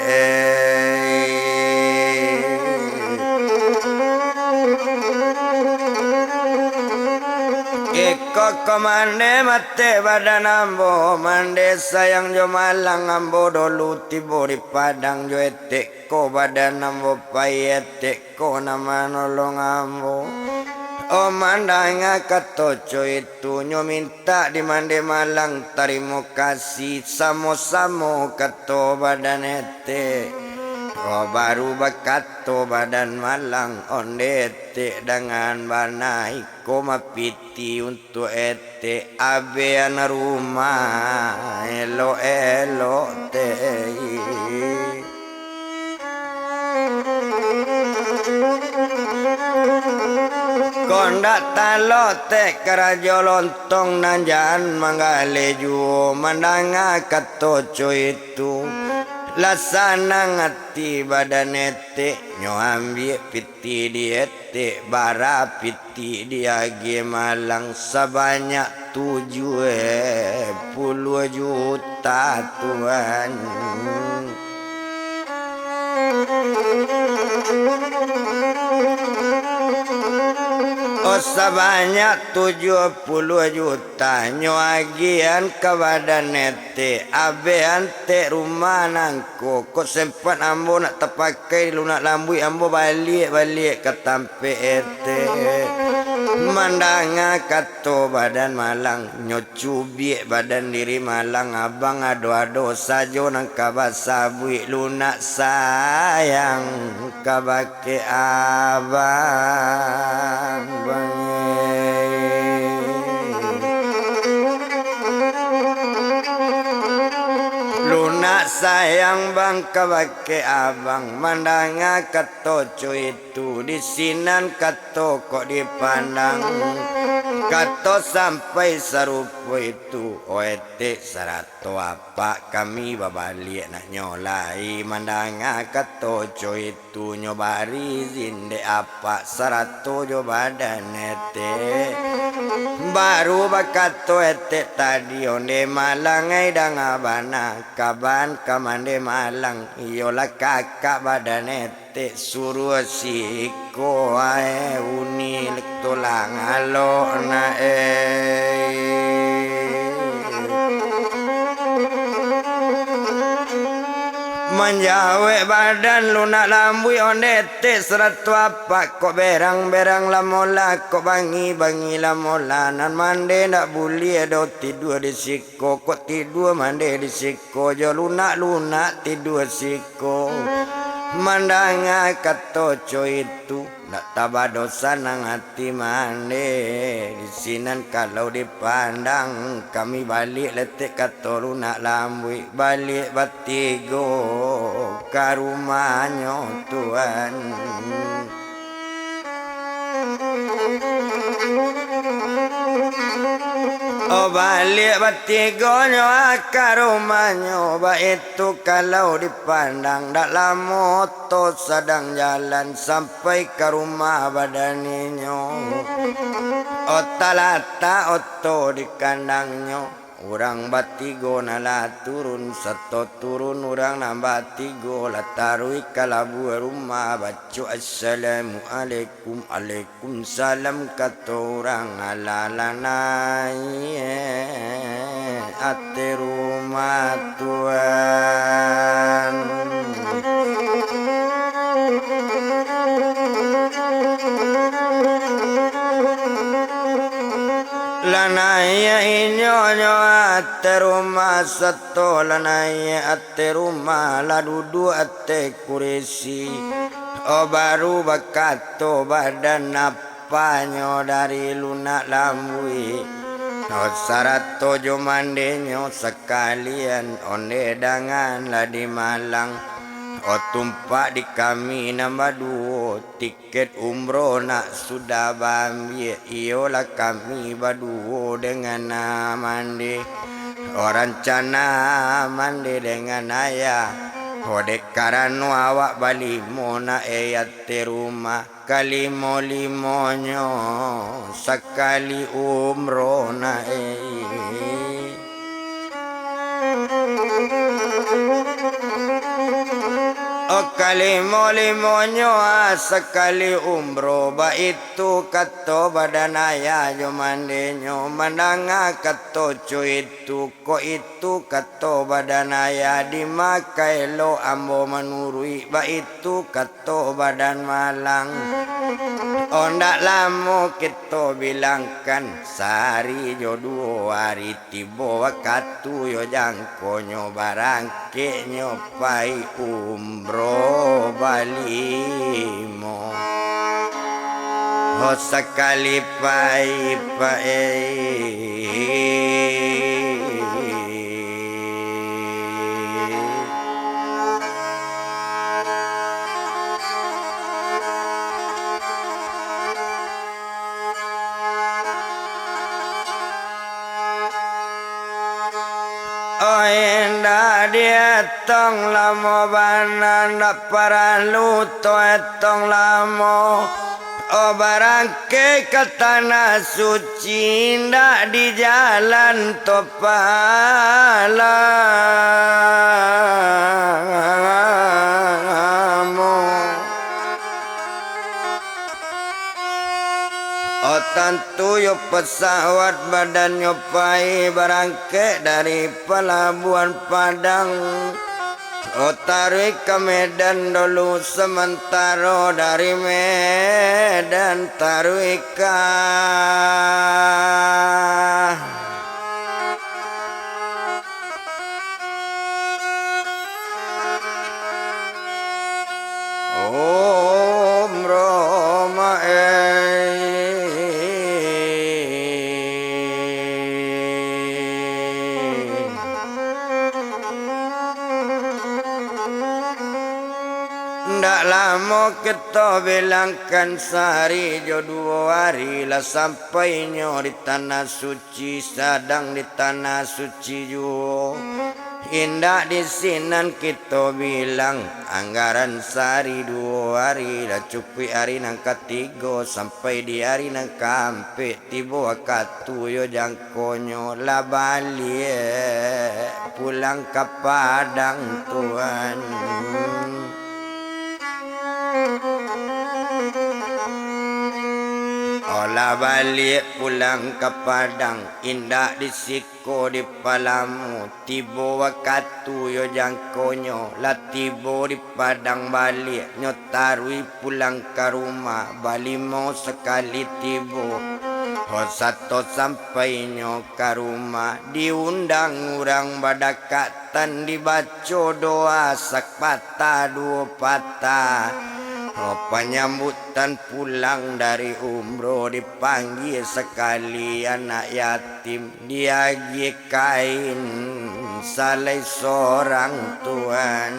Iko ko mande mate badan ambo, mande sayang jo malang ambo dolu tibo di padang jo etek ko badan ambo pai, etek ko nan manolong ambo. Oh, mandanga kato co itu, nyo mintak di mande malang, tarimo kasih samo-samo kato badan etek. Oh, baru bakato badan malang, "Onde etek dangan bana, iko mapiti untuak etek, abean rumah elok-elok te." Ko ndak talok tek karajo lontong nan jan manggaleh juo, mandanga kato co itu. Lah sanang ati badan etek, nyo ambiak piti di etek, bara piti diagiah malang sabanyak tujuah puluah juta, Tuan. Oh, sabanyak tujuah puluah juta nyo agiahan ka badan etek, abeh antek rumah nang Ko, kok sempat ambo nak tapakai di lunak lambuik, ambo baliak, baliak ka tampek etek. Mandanga kato badan malang, nyo cubiak badan diri malang, abang ado-ado sajo nan ka basabuik, lunak sayang kabake abang. Lunak sayang bang kabake abang, mandanga kato co itu, di sinan kato kok dipandang. Kato sampai sarupo itu, oe tek sarato apak kami babaliak naknyo lai, mandanga kato co itu. Tu nyo bari izin dek apak sarato jo badan etek. Baru bakato etek tadi, onde malang ai danga bana, kaban ka mande malang, iyolah kakak badan etek suruah siko ae uni tulang alok na e. Manjawek badan lunak lambuik, onde etek sarato apak, kok berang-berang lamolah, kok bangi-bangi lamolah, nan mande ndak buliah doh tidua di siko, kok tidua mande di siko, jo lunak-lunak tidua siko. Mandanga kato co itu, ndak tabado sanang ati mande. Di sinan kalau dipandang, kami baliak letek kato lunak lambuik, baliak batigo ka rumahnyo, Tuan. Oh, baliak batigonyo ka rumahnyo, baitu kalau dipandang, dak lamo oto sadang jalan, sampai ka rumah badaninyo. Oh, talatak oto di kandangnyo, Urang batigo nan lah turun, sato turun urang nan batigo, lah taruih ka labuah rumah, baco, "Assalamualaikum, alaikum salam," kato urang, alah lanai ateh rumah tuan. Lanai inyo nyo ateh rumah sato, lanai ateh rumah lah duduak ateh kurisi. Oh, baru bakato badan apanyo dari lunak lambuik, oh, sarato jo mandenyo sakalian, onde dangan lah di Malang. Oh, tumpak di kami nan baduo, tiket umroh nak sudah baambiak, iyolah kami baduo dengan amande. Oh, rancana amande dengan ayah, oh, dek karano awak balimo nak, eh, ateh rumah. Kalimo-limonyo sakali umroh nak, eh. Oh, kalimo-limonyo, ah, sakali umroh, baitu kato badan ayah jo mandenyo, mandanga kato co itu, kok itu kato badan ayah, dima ka elok ambo manuruik, baitu kato badan malang. Ondak lamo kito bilangkan, sahari jo duo ari tibo wakatu yo jangkonyo barangkeknyo pai umroh balimo. Ho sakali pai, pai. Oh, indak dietong lamo bana, ndak paralu to etong lamo. Oh, barangkek ka Tanah Suci, indak di jalan to palamo. Oh, tantu yo pesawat badannyo pai, barangkek dari Palabuhan Padang. Oh, taruih ka Medan dulu samantaro, dari Medan taruih ka Om Roma, eh. Ndak lamo kito bilangkan, sahari jo duo ari lah sampainyo di Tanah Suci. Sadang di Tanah Suci juo. Indak di sinan kito bilang, anggaran sahari duo ari, lah cukuik ari nan katigo, sampai di ari nan kaampek, tibo wakatu yo jangkonyo, lah baliak pulang ka Padang, Tuan. Oh, lah baliak pulang ka Padang, indak di siko di Palamu, tibo wakatu yo jangkonyo, lah tibo di Padang baliak, nyo taruih pulang ka rumah, balimo sakali tibo. Ho, sato sampainyo ka rumah, diundang urang badakatan, dibaco doa sapatah duo patah. Ho, panyambutan pulang dari umroh, dipanggia sakali anak yatim, diagiah kain salai sorang, Tuan.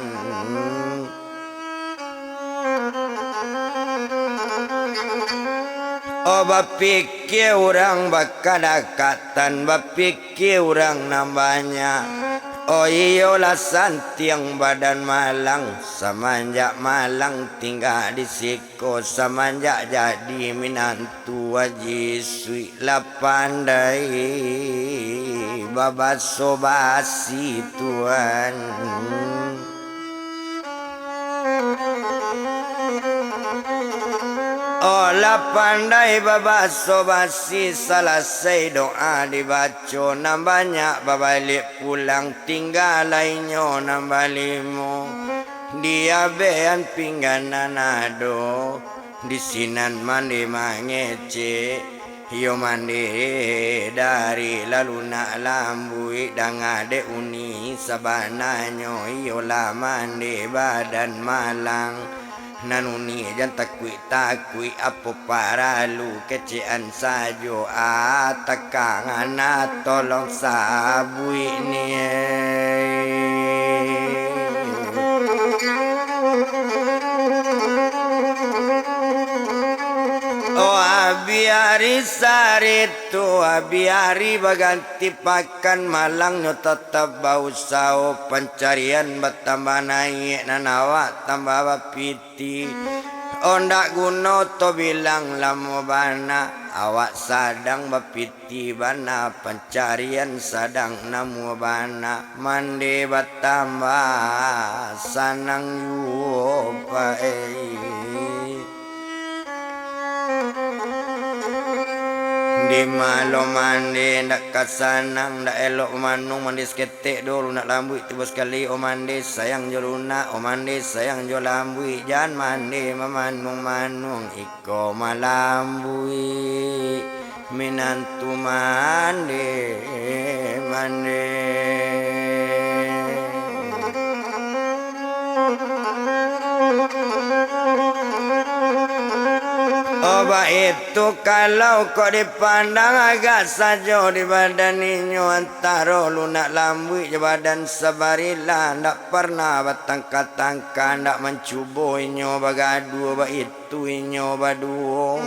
Oh, bapikia urang bakadakatan, bapikia urang nan banyak. Oh, iyolah santiang badan malang, samanjak malang tingga di siko, samanjak jadi minantu Aji Suik, lah pandai babaso basi, Tuan. Oh, lah pandai babaso basi, salasai doa dibaco, nan banyak babaliak pulang, tingga lai nyo nan balimo. Di abehan pinggan nan ado, di sinan mande mangecek. Iyo mande dari lalunak lambuik, danga dek uni, sabananyo iyo lah mande badan malang. Nan uni jan takuik-takuik, apo paralu kecekan sajo, ah, takang anak tolong sabuik ni. Oh, abiari sarito, abiari baganti pakan, malangnyo tatap bausaho, pancarian batambah naiak, nan awak tambah bapiti. Oh, ndak guno to bilang lamo bana, awak sadang bapiti bana, pancarian sadang namuah bana, mande batambah sanang juo, Pak, eh. Di malo mande ndak ka sanang, ndak elok manuang, mande saketek dulu nak lambuik tibo sakali, oh mande sayang jo lunak, oh mande sayang jo lambuik, jan mande mamanuang-manuang. Ko malambuik minantu mande, mande. Oh, baitu kalau kok dipandang, agak sajo di badan inyo antaro lunak lambuik jo badan sabarilah, ndak parnah batangka-tangka, ndak mancubo inyo bagaduah, baitu tu inyo baduo.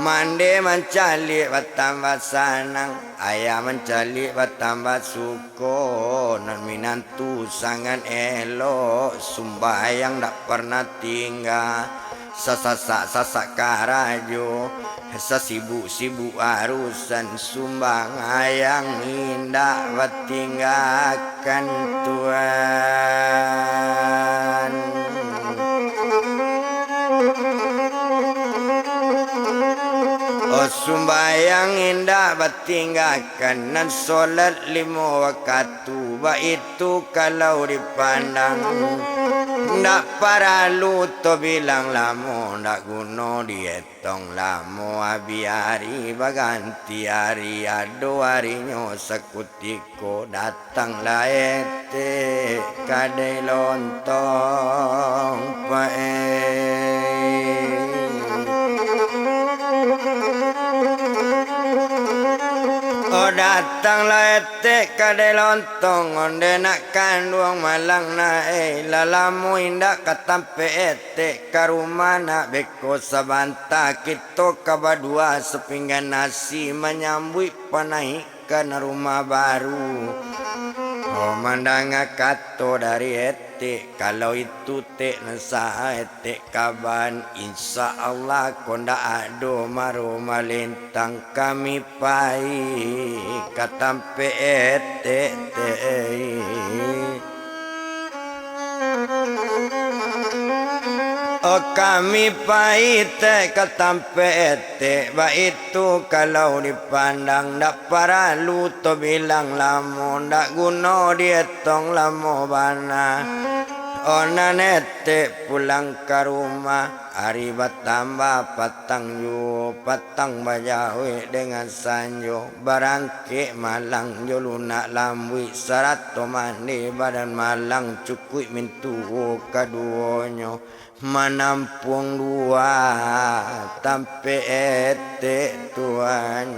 Mande mancaliak batambah sanang, ayah mancaliak batambah suko, nan minantu sangaik elok, sumbayang dak parnah tingga, sasasak-sasak karajo, sasibuk-sibuk arusan, sumbayang indak batingga kan Tuan. Oh, sumbayang indak batinggakan, nan solat limo wakatu, baitu kalau dipandang. Ndak paralu to bilang lamo, ndak guno dietong lamo, abih ari baganti ari, ado arinyo sakutiko dat- Datanglah etek kadai lontong pae. Oh, datanglah etek kadai lontong, onde nak kanduang malang nae, lah lamo indak ka tampek etek ka rumah, nak beko sabanta kito ka badua sapinggan nasi manyambuik panaik kan rumah baru. Oh, mandanga kato dari etek, kalau itu tek nan saha etek kaban, insya Allah ko ndak ado maro malintang, kami pai ka tampek etek tek. Oh, kami pai tek ka tampek etek, baitu kalau dipandang, ndak paralu to bilang lamo, ndak guno dietong lamo bana. Oh, nan etek pulang ka rumah, ari batambah patang juo, patang bajawek dengan sanjo. Barangkek malang jo lunak lambuik, sarato mande badan malang, cukuik mintuo kaduonyo, manampuang dua tampek etek Tuan.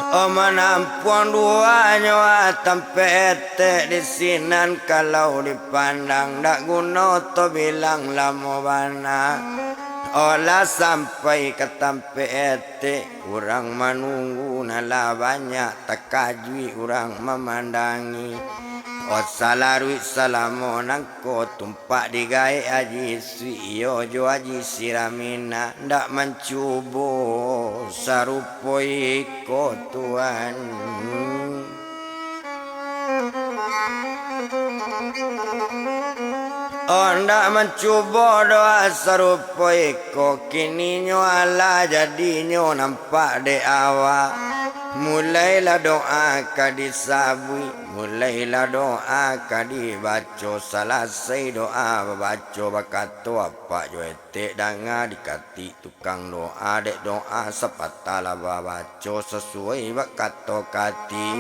Oh, manampuang duonyo tampek etek di sinan, kalau dipandang dak guno to bilang lamo bana. Oh, lah sampai ka tampek etek, urang manunggu nan lah banyak, takajuik urang mamandangi. Oh, salaruik salamo nangko tumpak digaek Aji Suik, iyo jo Aji Siramina, ndak mancubo sarupo iko, Tuan. Oh, ndak mancubo doa sarupo iko, kininyo alah jadinyo nampak dek awak. Mulailah doa ka disabuik, mulailah doa ka dibaco, salasai doa babaco, bakato apak jo etek danga dikati. Tukang doa dek doa sapatah lah babaco sasuai bak kato kati.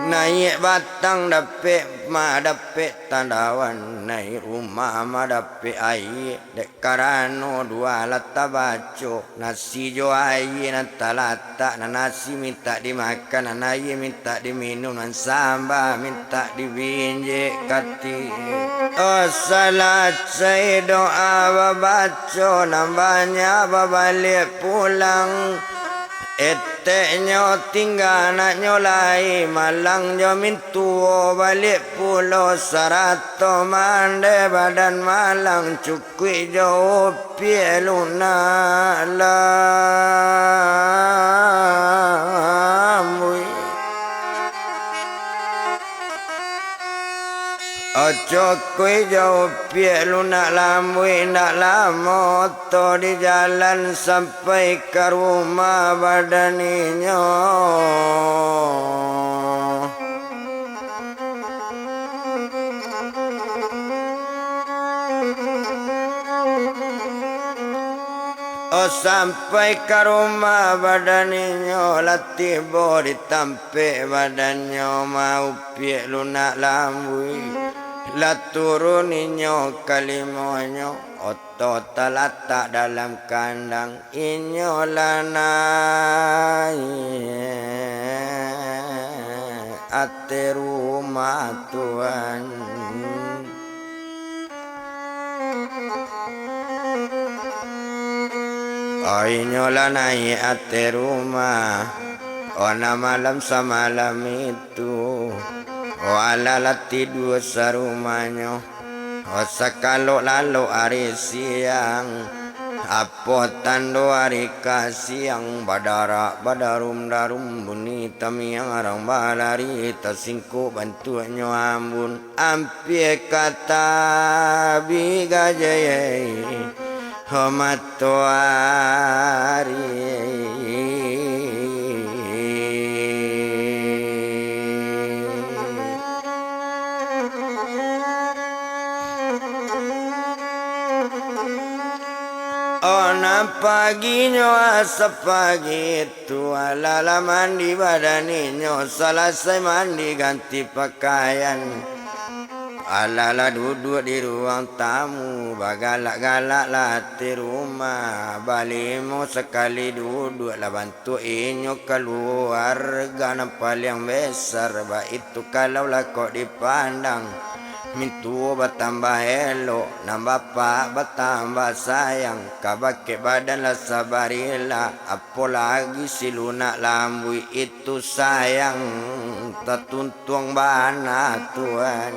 Naiak batang dapek ma dapek tandawan, naiak rumah ma dapek aia. Dek karano dua lah tabaco, nasi jo aia nan talatak, nan nasi mintak dimakan, nan aia mintak diminum, nan samba mintak dibinjek kati. Oh, salasai doa babaco, nan banyak babaliak pulang. Eteknyo tingga anaknyo lai, malang jo mintuo baliak pulo, sarato mande badan malang, cukuik jo upiak lunak lambuik. Oco kuik jo upiak lunak lambuik, indak lamo oto di jalan sampai ka rumah badan inyo. Oh, sampai ka rumah badan inyo, lah tibo di tampek badannyo, ma upiak lunak lambuik. Lah turun inyo kalimonyo, oto talatak dalam kandang, inyo lah naiak ateh rumah, Tuan. Oh, inyo lah naiak ateh rumah, oh, nan malam samalam itu. Oh, alah lah tidua sarumahnyo. Oh, sakalok lalok ari siang, apo tando ari ka siang, badarak badarum-darum, bunyi tamiang arang balari, tasingkok bantuaknyo ambun, ampia ka tabik gajai. Ho matoari. Oh, nan paginyo asa pagi tu, alah lah mandi badan inyo, salasai mandi ganti pakaian. Alah lah duduak di ruang tamu, bagalak-galak lah ateh rumah. Balimo sakali duduak lah bantuak inyo kaluarga nan paliang besar, baitu kalau lah kok dipandang. Mintuo batambah elok, nan bapak batambah sayang, ka bakeh badan lah sabarilah, apolagi si lunak lambuik itu sayang tatuntuang bana, Tuan.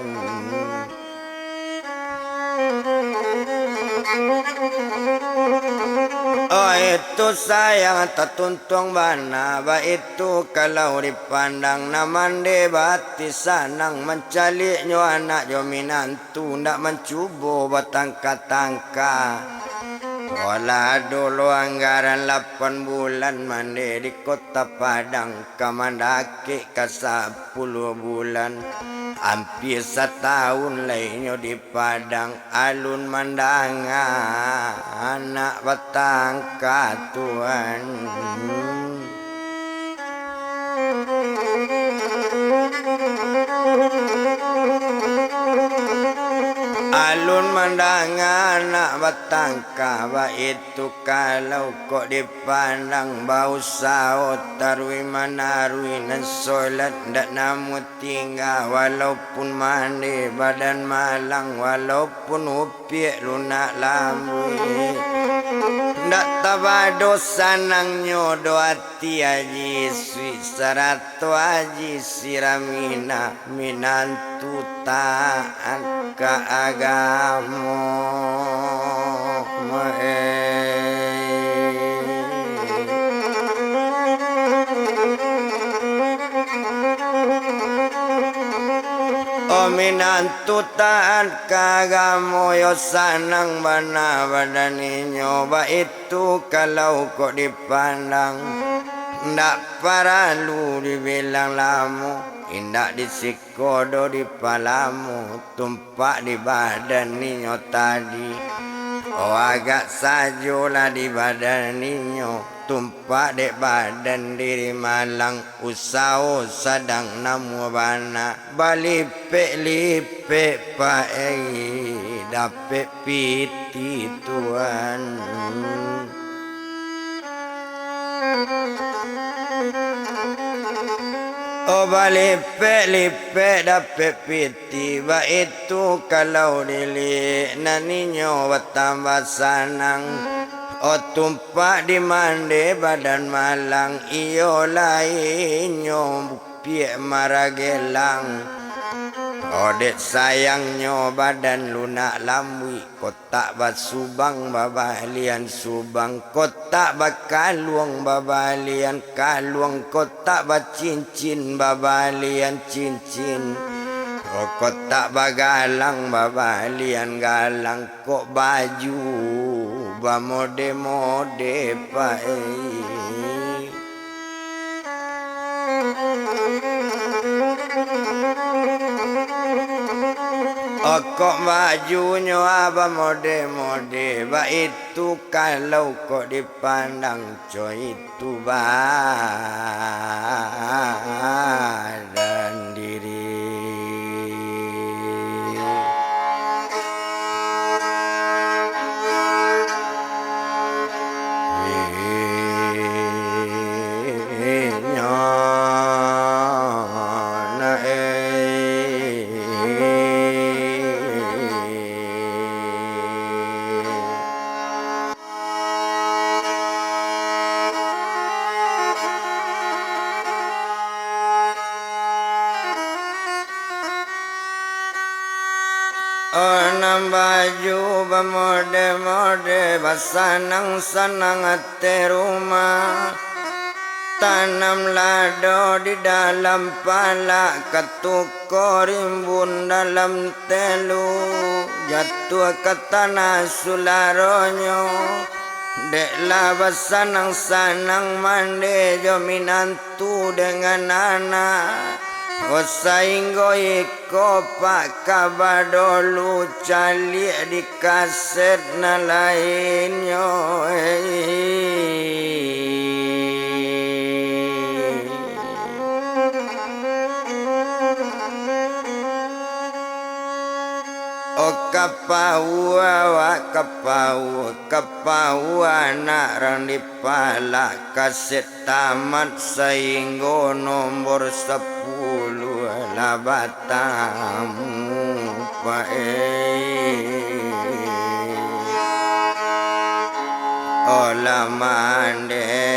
Oh, itu sayang tatuntuang bana, baitu kalau dipandang, nan mande bati sanang, mancaliaknyo anak jo minantu, ndak mancubo batangka-tangka. Walah dulu anggaran lapan bulan mande di Kota Padang, ka mandakek ka sapuluah bulan, ampia satahun lai nyo di Padang, alun mandanga anak batangka, Tuan. Alun mandanga anak batangka, baitu kalau kok dipandang, bausaho taruih manaruih, nan solat ndak namuah tingga, walaupun mande badan malang, walaupun upiak lunak lambuik. Ndak Bado sanangnyo do ati Aji Suik sarato Aji Siramina, minantu taat ka agamo. Oh, minantu taat ka agamo, yo sanang bana badan inyo, baitu kalau kok dipandang. Ndak paralu dibilang lamo, indak disiko doh dipalamo, tumpak di badan inyo tadi. Oh, agak sajolah di badan inyo, tumpak dek badan diri malang, usaho sadang namuah bana, balipek-lipek paeh dapek pitih tuan. Oh, balipek-lipek dapek pitih, baitu kalau diliek nan inyo batambah sanang. Oh, tumpak di mandeh badan malang, iyo lai inyo piak maragelang. Oh, dek sayangnyo badan lunak lambuik, kotak basubang babalian subang, kotak bakaluang babalian kaluang, kotak bacincin babalian cincin, oh, kotak bagalang babalian galang, kok baju bamode-mode paeh. Oh, kok bajunyo ah bamode-mode, baitu kalau kok dipandang, coy, itu badan diri. Oh, nan baju bamode-mode, basanang-sanang ateh rumah. Tanam lado di dalam palak, katuko rimbun dalam telu, jatuah ka tanah sularonyo. Dek lah basanang-sanang mandeh jo minantu dengan anak, oh, sainggo iko pak ka badolu caliak di kaset nan lainnyo. Oh, kapau awak, kapau, kapau anak rang dipalak, kaset tamat sainggo nombor sapuluah lah batamu paeh. Oh, lah mandeh